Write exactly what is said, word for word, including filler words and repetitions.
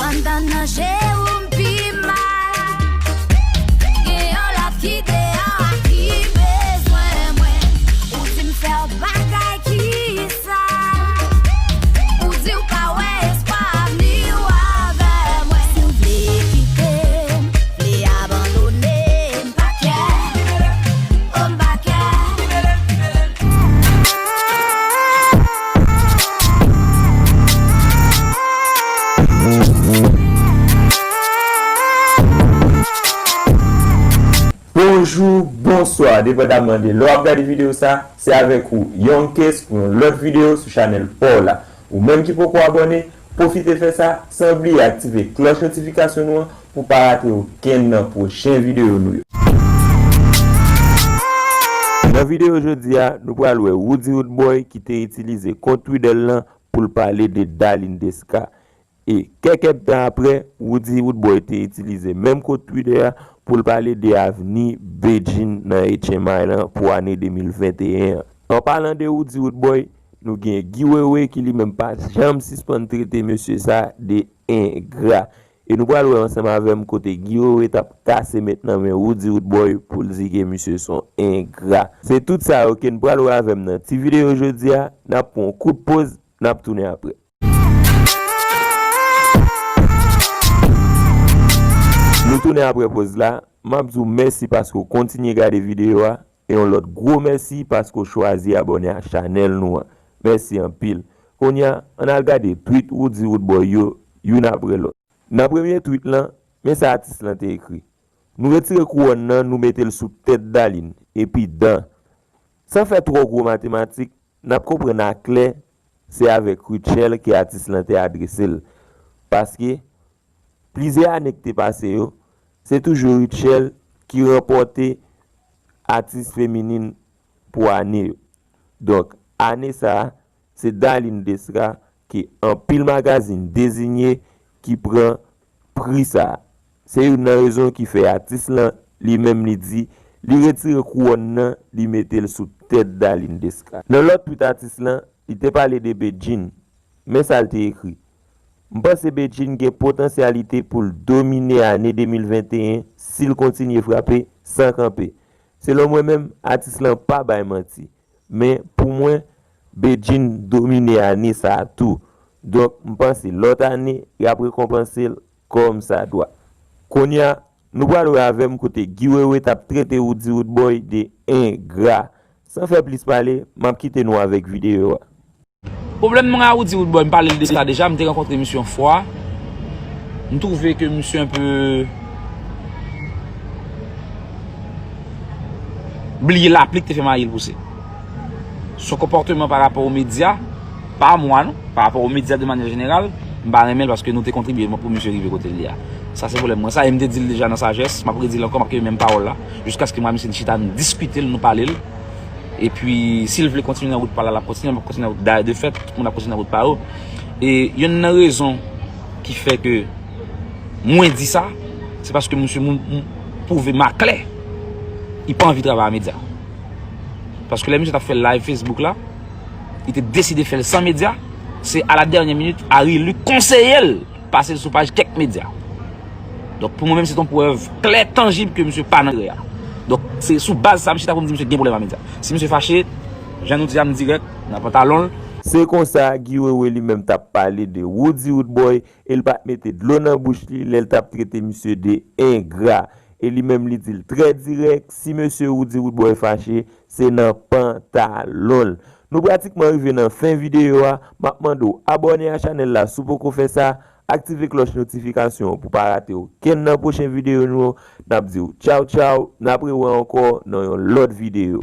Anndan nan je w m pi mal. Gen yon lòt ki deyò a ki bezwen mwen. Ou di m fè w bagay ki sal. Ou di w pa wè espwa avni w avè mwen. Si w vle kite m, vle abandone m, pa kè, oh, m pa kè. Bonjou, bonswa, depandaman de lè w ap gade videyo sa, se avèk ou Young Case pou yon lòt videyo sou chanèl pa w la. Ou menm ki poko abòne, pwofite fè sa san bliye aktive klòch notifikasyon nou an pou pa rate okenn nan pwochen videyo nou yo. Nan videyo jodi a, nou pral wè Roody Roodboy ki te itilize kont Twitter l lan pou l pale de Darline Desca. E kèk èdtan apre, Roody Roodboy te itilize menm kont Twitter a pou l pale de avni Bedjine nan H M I lan pou ane de mil venteyen an. An palan de Roody Roodboy, nou gen Guy Wewe ki li menm pa janm sispann trete mesye sa de engra. E nou pral wè ansanm avè m kote Guy Wewe t ap kase met nan men Roody Roodboy pou l di ke misye s on engra. Se tout sa yo ke n pral wè avè m nan ti videyo jodi a. N ap pran yon kout poz, n ap tounen apre. Nou tounen apre poz la. M ap di w mèsi paske w kontinye gade videyo a. E yon lòt gwo mèsi paske w chwazi abòne a chanèl nou an. Mèsi anpil. Kounye a, ann al gade tweet Roody Roodboy yo, youn apre lòt. Nan premye tweet lan, men sa atis lan te ekri: "Nou retire kouwòn nan, nou mete l sou tèt Darline, epi dan." San fè twò gwo matematik, n ap konprann aklè se avèk Rutshelle ke atis lan te adrese l. Paske, plizyè ane ki te pase yo, se toujou Rutshelle ki ranpòte atis feminin pou ane yo. Donk, ane sa a, se Darline Desca ke anpil magazin deziye ki pran pri sa a. Se youn nan rezon ki fè atis lan, li menm, li di li retire kouwòn nan, li mete l sou tèt Darline Desca. Nan lòt tweet atis lan, li te pale de Bedjine. Men sa l te ekri: "M panse Bedjine gen potansyalite pou l domine ane de mil venteyen si l kontinye frape san kanpe." Selon mwen menm, atis lan pa bay manti. Men, pou mwen, Bedjine domine ane sa a tou. Donk, m panse lòt ane, y ap rekonpanse l kòmsadwa. Kounye a, nou pral wè avè m kote Guy Wewe t ap trete Roody Roodboy de engra. San fè plis pale, m ap kite nou avèk videyo a. Pwoblèm mwen a Roody Roodboy, m pale l de sa deja, m te rankontre misye yon fwa. M twouve ke misye enpe bliye lapli ki te fè mayi l pouse. Son konpòteman pa rapò o medya, pa a mwa non, pa rapò o medya de manyè jeneral, m pa renmen l paske nou te kontribye pou misye rive kote l ye a. Sa se pwoblèm mwen. Sa, e m te di l deja nan sajès, m ap redi l ankò, m ap kenbe menm pawòl la, jiskaske mwen ak misye n chita, n diskite l, nou pale l. Epi, si l vle kontinye nan wout pa l la, l ap kontinye, m ap kontinye nan wout, dayè de fèt, tout moun ap kontinye nan wout pa yo. E youn nan rezon ki fè ke mwen di sa, se paske misye moun, moun pwouve m aklè, li pa anvi travay a medya. Paske lè misye t ap fè live Facebook la, li te deside fè l san medya, se a la dènyè minit, Harry Luc konseye l pase l sou paj kèk medya. Donk, pou mwen menm, se yon prèv klè, tanjib ke misye pa nan erè a. Donk, se sou baz sa, m chita pou m di misye gen pwoblèm ak medya. Si misye fache, jan nou di a, m dirèk, nan pantalon l. Se konsa, Guy Wewe li menm t ap pale de Roody Roodboy, e l pa t mete dlo nan bouch li lè l t ap trete misye de engra. E li menm, li di l trè dirèk, si mesye Roody Roodboy fache, se nan pantalon l. Nou pratikman rive nan fen videyo a. M ap mande w abòne a chanèl la si w poko fè sa, aktive klòch notifikasyon an pou pa rate okenn nan pwochen videyo nou yo. N ap di w tchaw tchaw, n ap rewè ankò nan yon lòt videyo.